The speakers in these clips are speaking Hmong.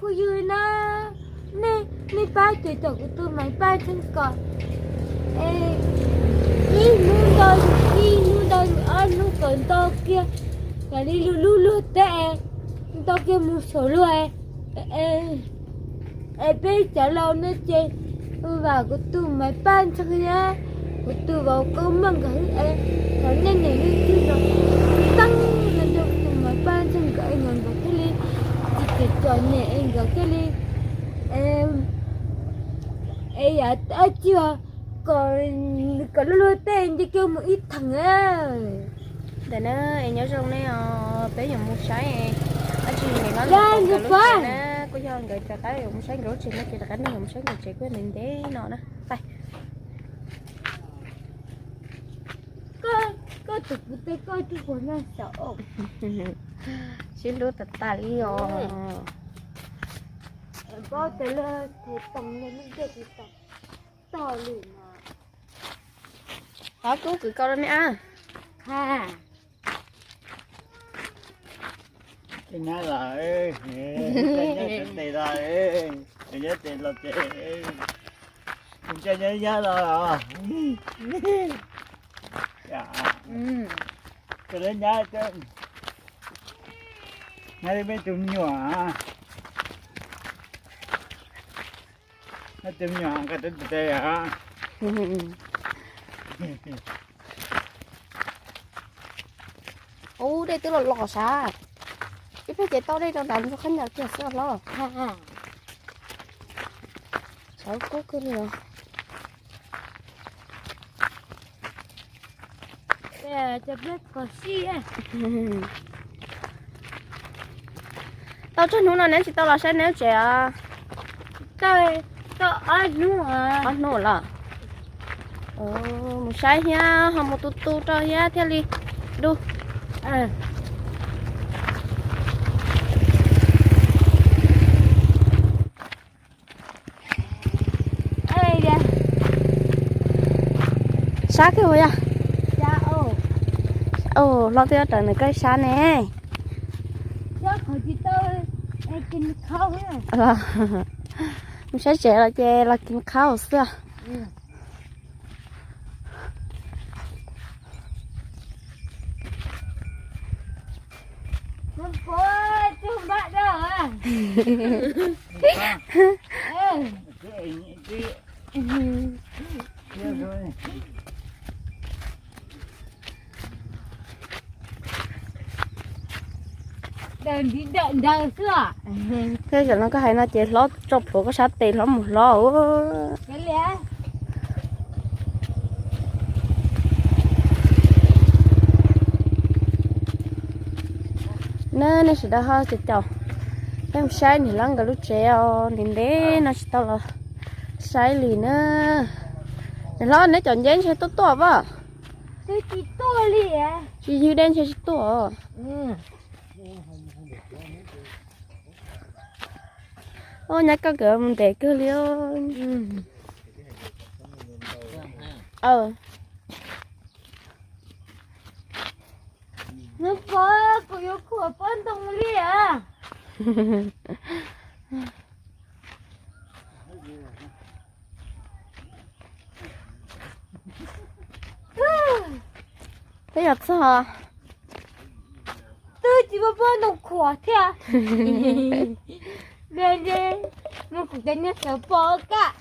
Phooj ywg na, nej, nej pab ces tom kuv tus Maiv Paj Tsheej kom ib hnub nto, ib hnub nto, ob hnub kom nto kiag, kom li lub luag tej, nto kiag mus saum luag. Es peb cov laus no ces vam kuv tus Maiv Paj Tsheej thiab kuv tus vauv Koob Meej nkawd, thaum nej niam leej twg los txeeb no rau kuv tus Maiv Paj Tsheej nkawd es nkawd thiaj li tsis txom nyem es nkawd thiaj li es yam dab tsi kom, kom luag luag tej nce kiag mus ib theem. Ntawm na, es nyob zoo nej os, peb yuav mus saib dab tsi, nkawd lub tsev na, kuj yog nkawd rov qab yuav mus saib nkawd lub tsev no ces rov qab nej yuav mus saib nkawd tsev kuj ntev ntev no na. Pais. Koj, koj tus puv tej koj tub puas noj xav os. Sib hlub tas tas li os. Paub tias lawv tes toom li lub ntiaj teb tag tag li no. Qhov kub kwv kau rau nej a. Ha. Nyob los, nyob tes los, nyob tes los ces, nyob nyob los. Koj lawv nyab, nyab li peb tus me nyuam. Tus me nyuam nqa tes tes os. Ub, dej twb los los sav. Ib pliag ces tau dej rau nram ntug qab nyom kiag xwb hlob. Sav kub kawg li os. Tau tsawg hnub no neb tsis tau los saib neb tsev os? Tau ob hnub los. Mus saib thiab ho mus tu tu rau thiab thiaj li du. Sab kawg yog. Hlob twb raws nws koj sab ne. Mus saib tsev los ces los kis qhaub xwb. Tej zaum no koj hais no ces hlob tso plhuav koj sab tes hlob mus hlob. Na nej sawv daws ho caum caum peb mus saib niam hlob nkawd lub tsev os, ntev ntev no tsis tau los saib li na. Niam hlob, neb cov nceb ntshe tuaj tuaj pom. Tsis ywg dej ntshe tsis tuaj. Ua nyab koj nkawd mus ntev kawg li. Nws pom kuv yuav khuam pob ntoo li as. Peb yog txog twb tsis muaj pob ntoo khuam thiab. Mus kuv cov niag sawv pos kaj.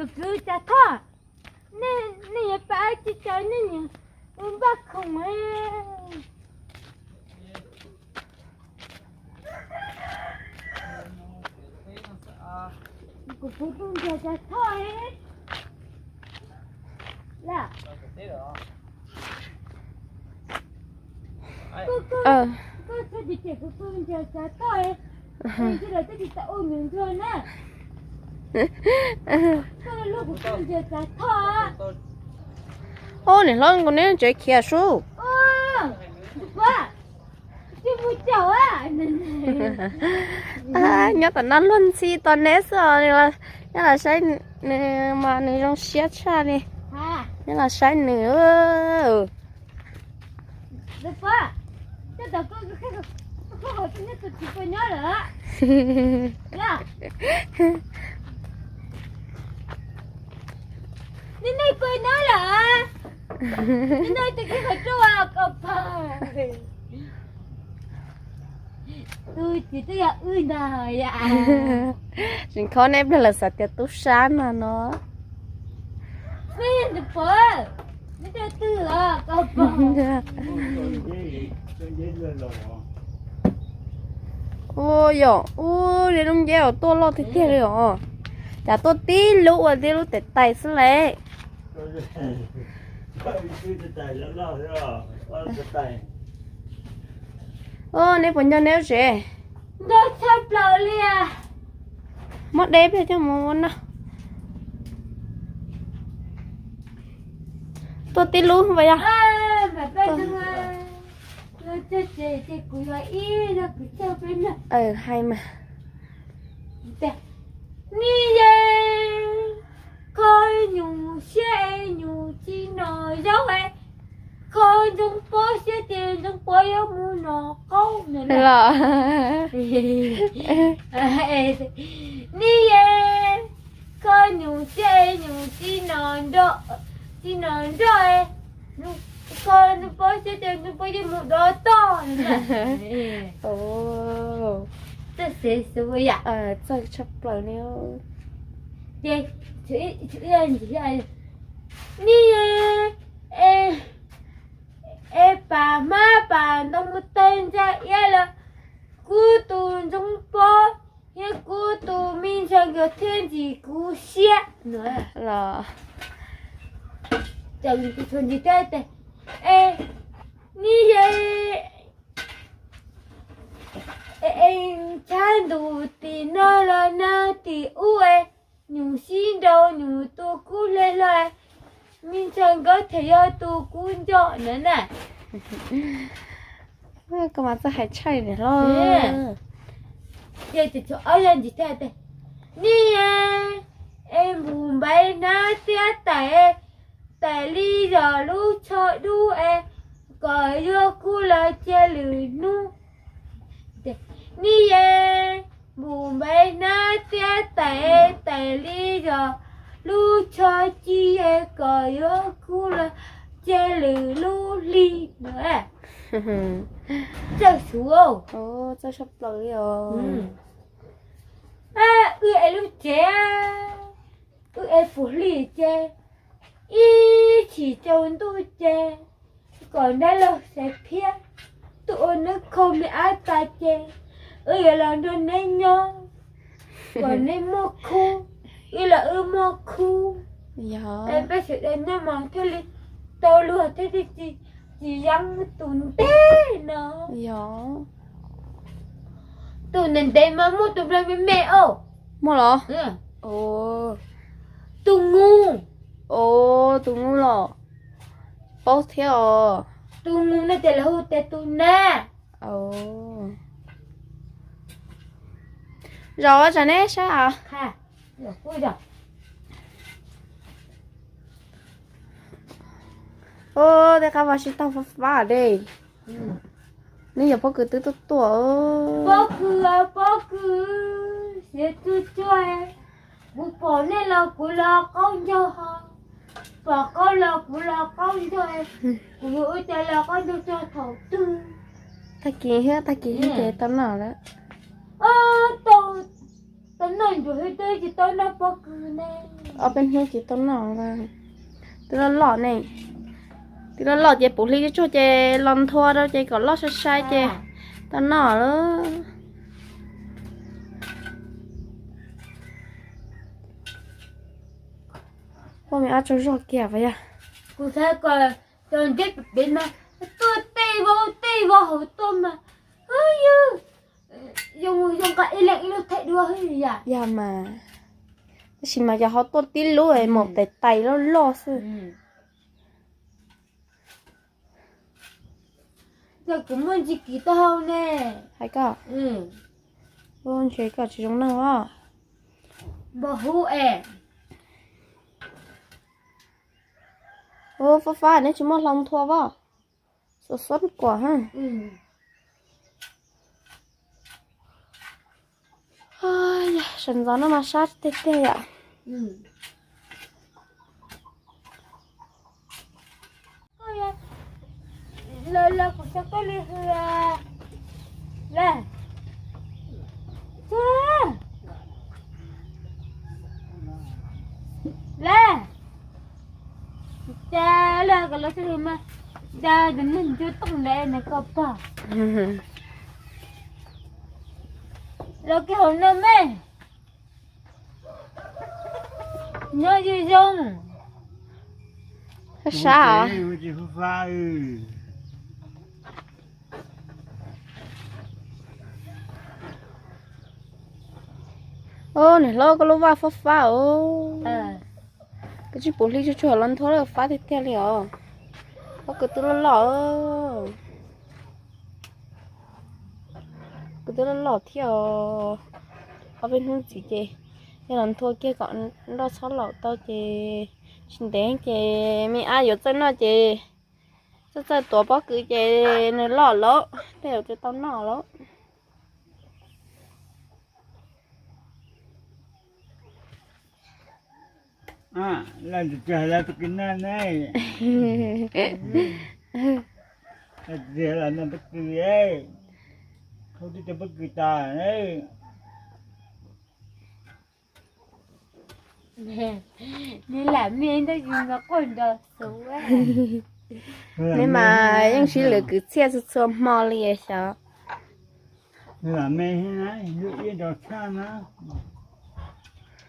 Kuv kwv Cas Thoj, nej yuav pab tsis tau nej niam npaj khoom. Kuv puv tus nrog Cas Thoj. Ub, niam hlob, neb tsev khiav sub. Nyob tom no luag ntxhi tos neb xwb os. Nyob los saib nws mas nws zoo siab tshaj li. Nyob los saib nws. Tsis khob neb pliag lawv xav tias tub sab no no. Ua yom, ub, niag lub nceb uas tuaj loj tiag tiag li os. Cas tuaj tib lub ua tib lub tes tais xwb lawm. Ub, neb puas nco neb lub tsev? Nco tshaj plaws li. Muab deb pliag coj mus ua noj. Tuaj tib lub vas yog. Hais mas. Ni ye, kho nyuj siab es nyuj tsis noj zaub es, kho ntsoov pob siab ces ntsoov pob yuav mus noj qaub no los. Ni ye, kho nyuj siab es nyuj tsis noj nroj, tsis noj nroj es, kho ntsoov pob siab ces ntsoov pob yuav mus dov toj no. Txawj xeeb xwb yam. Txawj tshaj plaws li. Ces ni es, es pas hmab pas ntoo mus tawg ntsa iab los, kuv tus ntsoov pob thiab kuv tus me ntxhais nkawd thiaj ntxim kuv siab no los. Ni ye, es tshab ntuj tim no los nag tim ub es, nyuj sib nraus nyuj tus kub hle hlo es, me ntxhais nkawd thiaj yog tus kuv nco no na. Koj mas txawj hais tshaj li hlo. Ces txhua ob yam ntsis thiaj tias, ni es, es npum npaiv hnab tiab tais, tais li yog lub tsho dub es, kom yuav kub los cia lwm hnub. Ni ye, npum npaiv hnab tiab tais, tais li yog lub tsho ci es, kom yuav kub los cia lwm lub hli no. Txawj xwb. Txawj tshaj plaws li os. Wb ev lub tsev, wb ev puv hli ces, ib chim tsaus ntuj ces, kom nrab laug xaiv phiab, tuaj ua neb kho me ab tas ces, wb yuav los nrog neb nyob, kom neb muaj khub, wb los wb muaj khub. Peb sawv daws nyob mas thiaj li tau luag thiab, tsis yeeb tus ntev no. Tus ntev ntev mas muaj tus nplog me me os. Muaj los? Tus ngu. Tus ngu los? Paub thiab os. Tus ngu no ces lawv hu tias tus nag. Zaum tsam neb saib os. Ub, tej qab vaj sib tog fab fab de. Neb yog pob kws twb tuaj tuaj. Pob kws, pob kws, siav tsuag tsuag. Kuv pom neb los kuv los qaub ncaug, pom qaub los kuv los qaub ncaug, kuv yuav ua cas los qaub ncaug txog thaum twg. Tag kis thiab, tag kis thiab ces tau noj lawm. Tau noj ntsuag thiab, twb tsis tau noj pob kws ne. Ob peb hnub tsis tau noj. Twb loj loj ne. Twb loj loj ces puv hli tsuag ces los nthua rau ces kom loj sai sai ces tau noj lawm. Ua me ab tsaug zog kiag puas yog? Kuv xav kom cov ntiab pem no Tuaj tej vau tej vau hauv tuaj mas, ywg, zoo nqa ib leeg ib lub thaij dua yam. Yog mas, tab sis mas yog ho tuaj tib lub mus tais tais loj loj xwb. Yog kuv muaj ntsis kiv tau hau ne. Hais koj, ntshe koj tsis zoo neeg os. Npau huv es. Ua fab fab neb tsis muaj hlau nthua voj. Xuas xob kuam ha. Sawv ntxov no mas sab tiag tiag yom. Cas lawv kom lawv xwb mas, cas tus neeg ncuav tooj ntawd nws koj pog. Los kiag hauv no me. Nyob zoo zoo. Sab os. Niam hlob koj lub vaj fab fab os. Koj tsis pum hli tsuag tsuag los nthua lawm fab tiag tiag li os. Pob kws twb loj loj. Kws twb loj loj thiab os. Ob peb hnub ntxiv ces yog los nthua kiag kom nroj txhob laum tau ces tsis ntev ces me ab yuav txawj noj ces txawj txawj tuav pob kws ces nws loj lawm tej zaum tsis tau noj lawm. Laj ntawd tsis hais lawv tus kws noj ne, tsis hais lawv noj pob kws, khaub twb cov pob kws tas. Neb lam me ntawd tsis nco quaj nrog xus. Neb mas yeej sib lwm kwv txhiaj txhua txhua hmo li xyov.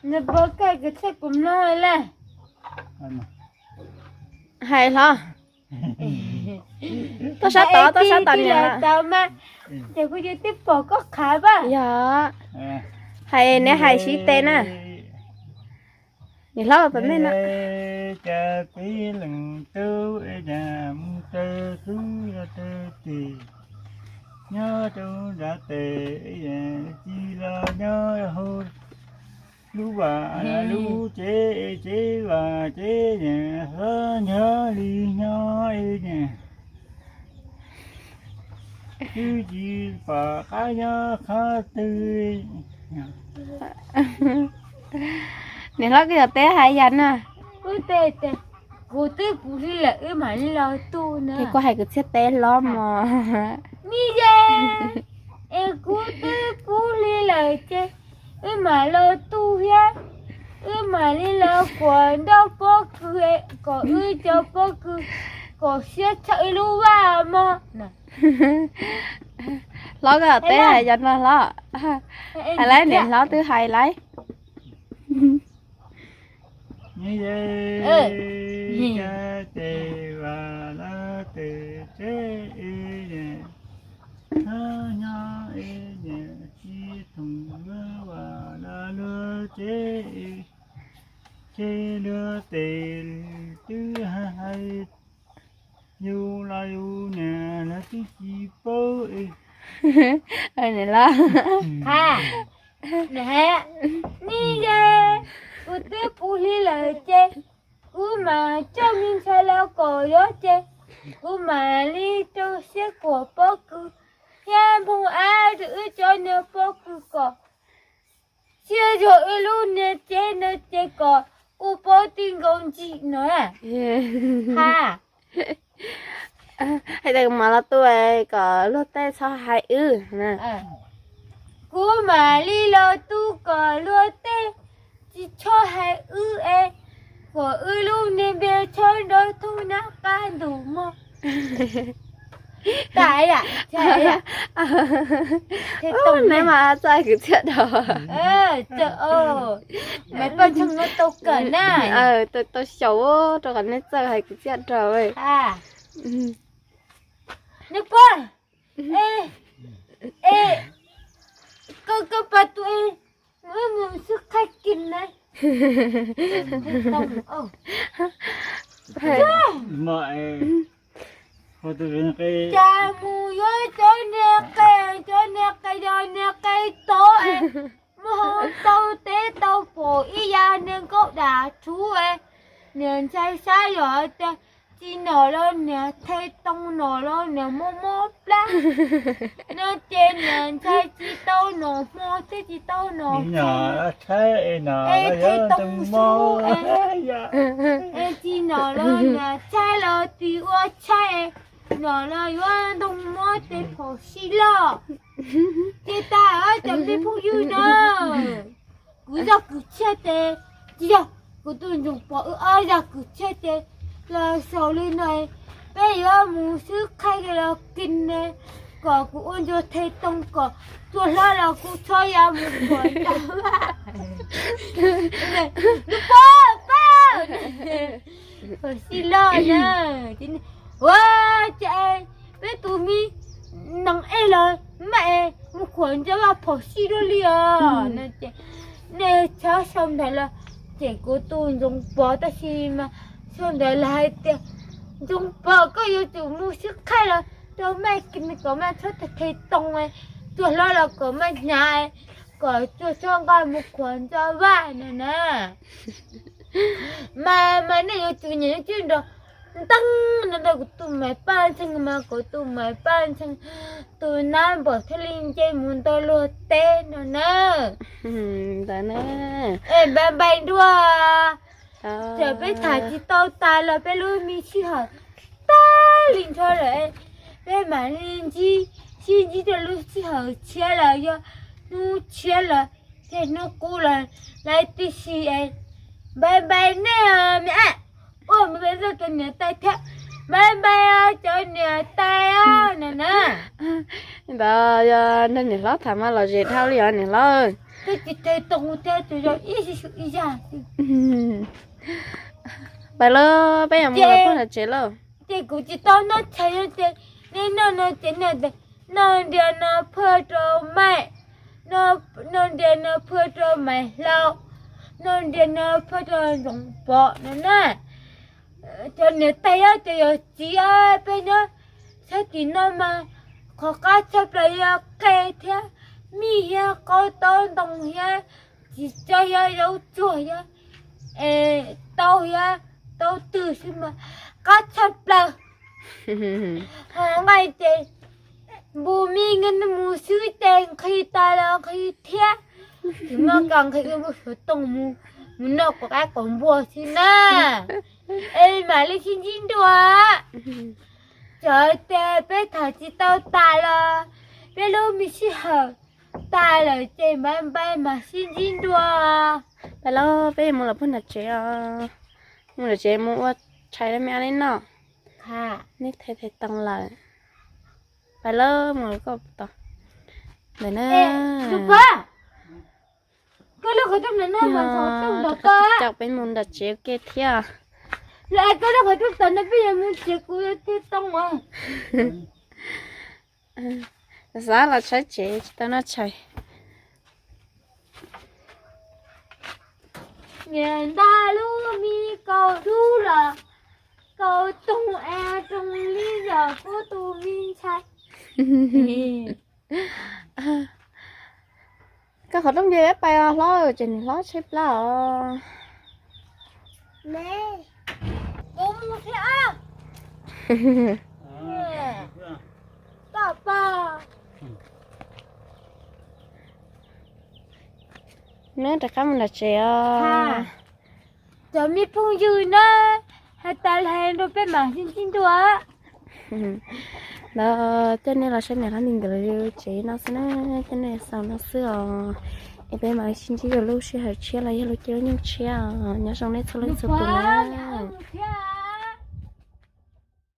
Nws puas kaj kwv txhiaj kuv mloog lawm. Hais hlo. Tuaj sab tod, tuaj sab tod niam. Ces kuv yeej twb pom koj qhav pab. Yog. Hais neb hais sib teb na. Niam hlob pab me no. Cas tib leeg tub es cas mus raws xub yog raws tes, nyob rau nrad tes es cas tsis los nyob hauv lub vaj lub tsev es tsev vaj tsev nyob hlob nyob li nyob es cas twb tsis pom qab nyob qhov twg. Niam hlob koj yog teb hais yam no. Kuv twb pum hli lawm wb mam li los tu na. Ces koj hais kwv txhiaj teb hlob mog. Ni ye, es kuv twb pum hli lawm ces wb mam los tu thiab. Wb mam li los kuam nroj pob kws kom wb cov pob kws kom siab tshaj wb lub vaj mog. Hlob koj teb hais yam no hlob. Hais laiv niam hlob twb hais laiv. Cas tes vaj lawv tes tsev es nyob es tsis thoom luag vaj lawv luag tsev es, ces luag tes twb hais yus los yus niam lawv twb tsis paub es. Niam hlob, ni ye, kuv twb pum hli lawm ces kuv mam coj me ntxhais los kom yuav ces kuv mam li rau siab kuam pob kws thiab npoo ab rau wb cov niag pob kws kom siab zog wb lub niag tsev no ces kom kuj paub tij nkaus ntsim no. Ha, hais tias kuv mam los tu kom luag tej txhob hais wb. Kuv mam li los tu kom luag tej tsis txhob hais wb es kom wb lub niag npe txhob nrov thoob nab qab ntus mog. Tas, neb mas txawj hais kwv txhiaj dhau. Mas koj txhob muab tau kawm na. Tau xyaum rau qhov neb txawj hais kwv txhiaj dhau. Nws pog, e, e, koj, koj pab tus e, wb mus xwb qhaib kis na. Cas mus yuav cov niag qe, cov niag qe, cov niag qe tod es muaj hauv tau teb tau pom ib yam niag nkauj dam rhuv es niag ntshai sab yom, cas tsis nom los niag thej too, nom los niag mob mob plab no ces niag ntshai tsis tau nom hmo thiab tsis tau nom es thej too xwb es tsis nom los niag tshaib los tsis ua tshaib, nom los yuav ntoo mob ces phom sij loj. Ces tas cov me phooj ywg na, kuv zaj kwv txhiaj ces, tsis yog, kuv tus ntxoov pov wb ob zaj kwv txhiaj ces los xaus li no, peb yuav mus xwb qhaib los kis na, kom kuv ua ntsuag thej too kom tsuag hlo los kuv txhob ya mus khuam ntawd. Nws pog, pog, phom sij loj na. Ua cas peb tus me nees ej los maj es mus khuam ntsuag vaj phom sij dua li os no ces nej txhob sau ntawd los cem kuv tus ntxoov pov, tab sis mas sau ntawd los hais tias ntxoov pov koj yuav tsum mus xwb qhaib los rau maj kis kom maj txhob thej too, tsuag hlo los kom maj hnyav, kom tsuag txhob nqa mus khuam ntsuag vaj no na. Mas, mas nej yuav tsum nyiam yuav tsum nrog nteeb no rau kuv tus Maiv Paj Ntxhee, mas kuv tus Maiv Paj Ntxhee tus nab npaum thiaj li nce mus ntaus luag teb no na. Ntawd na. Es npais npais dua, txawm peb tham tsis tau tas los peb lub me sij hawm tag li nrho lawm, peb mam li ntsib, sib ntsib rau lub sij hawm tshiab los yog hnub tshiab los thiab hnub qub los lawm tib si es. Npais npais nej os, me ab, ua npais npais rau cov niam tais thiab, npais npais cov niam tais os no na. Ntawd yog nrog niam hlob tham mas lom zem dhau li os niam hlob. Peb tsis thej too thiab, tsuas yog ib sij sum ib zaj xwb. Pais lauj, peb yuav mus los pug nram tsev lauj. Ces kuv tsis tau noj tshais no ces nej noj no ces noj ntias no phaj rau Maiv, noj ntias no phaj rau Maiv Hlau, noj ntias no phaj rau Ntxoov Pov no na. Cov niam tais os, cov yawm txiv os, peb nyob sab tim no mas qhov qab tshaj plaws yog qe thiab mij thiab qaub taub ntoo thiab txiv tsob thiab zaub tsuag thiab, es taub thiab taub twg xwb mas qab tshaj plaws. Ho nqaij ces npus me nqi mus xwb ces nqhis tas los nqhis thiab. Tsis muaj kas nqhis, wb muab xyuas tooj mus, mus noj quav qaib quav npua xwb na. Es mam li sib ntsib dua. Txawm tias peb tham tsis tau tas los peb lub me sij hawm tas lawm ces npais npais mam sib ntsib dua. Pais lauj, peb yuav mus los pug nram tsev os. Mus nram tsev mus ua tshais rau me ab neb noj. Neb thej thej too lawm. Pais lauj, mus koj tos. Ntawm na. Koj lub qhov rooj ntawm no mas qhov rooj ntawm koj. Caum peb mus nram tsev ua ke thiab. Lawm koj lub qhov rooj tod no peb yuav mus tsev, kuv yuav thej too os. Xav los tshaib tsev tsis tau noj tshais. Niam nta lub me kaus dub los kaus toog es roos li yog kuv tus me ntxhais. Koj qhov rooj nce peb pais os hlob, ces niam hlob tshaib plab os. Kuv mus thiab. Toj pog. Neb rov qab mus nram tsev os. Cov me phooj ywg na, hais tas li rau peb mam sib ntsib dua. Ntawd coj nej los saib niam hlob nkawd lub tsev no xwb na, coj nej xaus no xwb os. Es peb mam li sib ntsib dua lub sij hawm tshiab los yog lub caij lub nyoog tshiab os. Nyob zoo nej txhua leej txhua tus na.